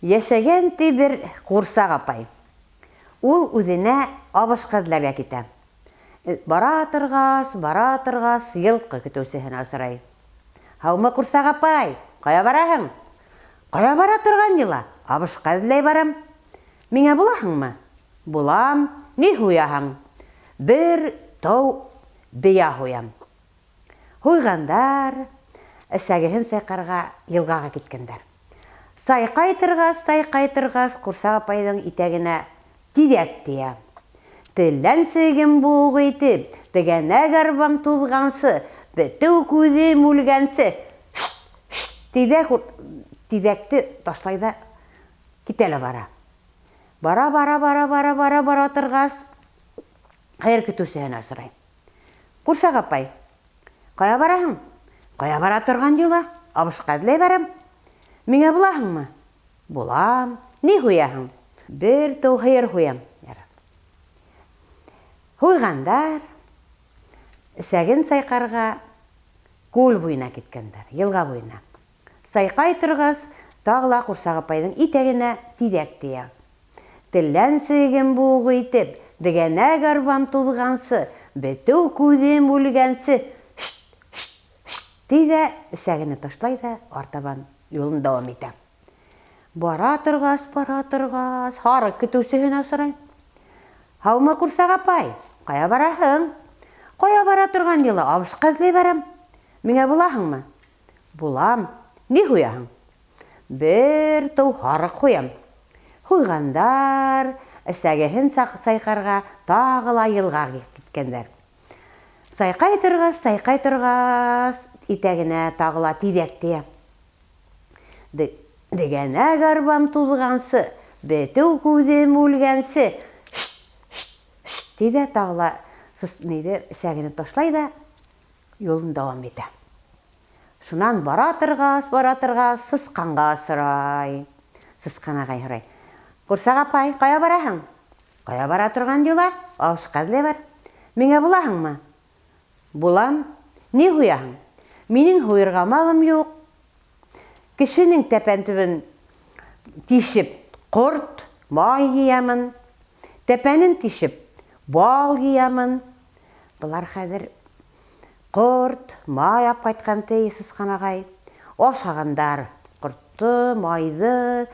Йәшәгән ти бер ҡурсаҡ апай. Ул үҙенә абышҡы эҙләргә китә. Бара торғас, бара торғас, йылҡы көтөүсеһенә осрай. Һаумы, ҡурсаҡ апай, ҡая бараһың? Ҡая бара торған йыла? Абышҡа эҙләй барам. Миңә булаһыңмы? Булам. Ни һуяһың? Бер тау бейә һуям. Һуйғандар, эсәгеһен сайҡарға йылғаға киткәндәр. Сайҡай торғас, сайҡай торғас, ҡурсаҡ апайҙың итәгенә тиҙәк тейә. Теләнсегем буғ итеп, тегәнәк арбам туҙғансы, бетеү күҙем үлгәнсе, шт-шт тиҙәк тиҙәкте ташлай ҙа китә лә бара. Бара, бара, бара, бара, бара, бара торғас, һыйыр көтөүсеһенә осрай. Ҡурсаҡ апай, ҡая бараһың? Ҡая бара торған юла? Абышҡа эҙләй барам. Миңә булаһыңмы? Булам. Ни һуяһың? Бер тыу һыйыр һуям. Һуйғандар, эсәген сайҡарға күл буйына киткәндәр, йылға буйына. Сайҡай торғас, тағы ла ҡурсаҡ апайҙың итәгенә тиҙәк тейә. Телләнсегем буғ итеп, дегәнәк арбам туҙғансы, бетеү күҙем үлгәнсе, шт-шт-шт ти ҙә, эсәгене ташлай ҙа артабан юлын дауам итә. Бара торғас, бара торғас, һарыҡ көтөүсеһенә осрай. Һаумы, ҡурсаҡ апай, ҡая бараһың? Ҡая бара торған йыла, абышҡа эҙләй барам. Миңә булаһыңмы? Булам. Ни һуяһың? Бер тыу һарыҡ һуям. Һуйғандар, эсәгеһен сайҡарға тағы ла йылға киткәндәр. Сайҡай торғас, сайҡай торғас, итәгенә тағы ла тиҙәк тейә. Дегәнәк арбам тузғансы, бетеү күҙем үлгәнсе, шт-шт-шт ти ҙә тағы ла ниҙе эсәгене ташлай ҙа юлын дауам итә. Шунан бара торғас, бара торғас, сысҡанға осрай. Сысҡан ағай һорай. Ҡурсаҡ апай, ҡая бараһың? Ҡая бара торған юла? Ашҡа эҙләй бар. Миңә булаһыңмы? Булам. Ни һуяһың? Минең һуйырға малым юҡ. Кешенең тәпән төбөн тишеп, ҡорт, май йыямын. Тәпәнен тишеп, бал йыямын. Былар хәҙер ҡорт, май алып ҡайтҡан ти Сысҡан ағай. Ашағандар ҡортто, майҙы,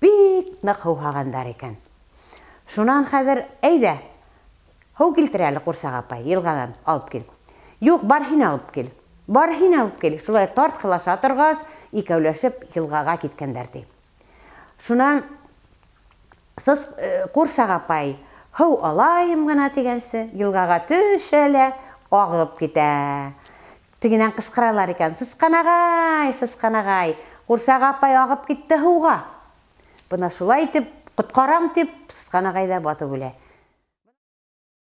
бик ныҡ һыуһағандар икән. Шунан хәҙер, әйҙә, һыу килтер әле, ҡурсаҡ апай, йылғанан алып кил. Юҡ, бар һин алып кил. Бар һин алып кил. Шулай тартҡылаша торғас, икәүләшеп йылғаға киткәндәр ти. Шунан Сыс, ҡурсаҡ апай, һыу алайым ғына тигәнсе, йылғаға төшә лә ағып китә. Тегенән ҡысҡыралар икән, Сысҡан ағай, Сысҡан ағай, ҡурсаҡ апай ағып китте һыуға. Бына шулай итеп, ҡотҡарам тип, Сысҡан ағай ҙа батып үлә.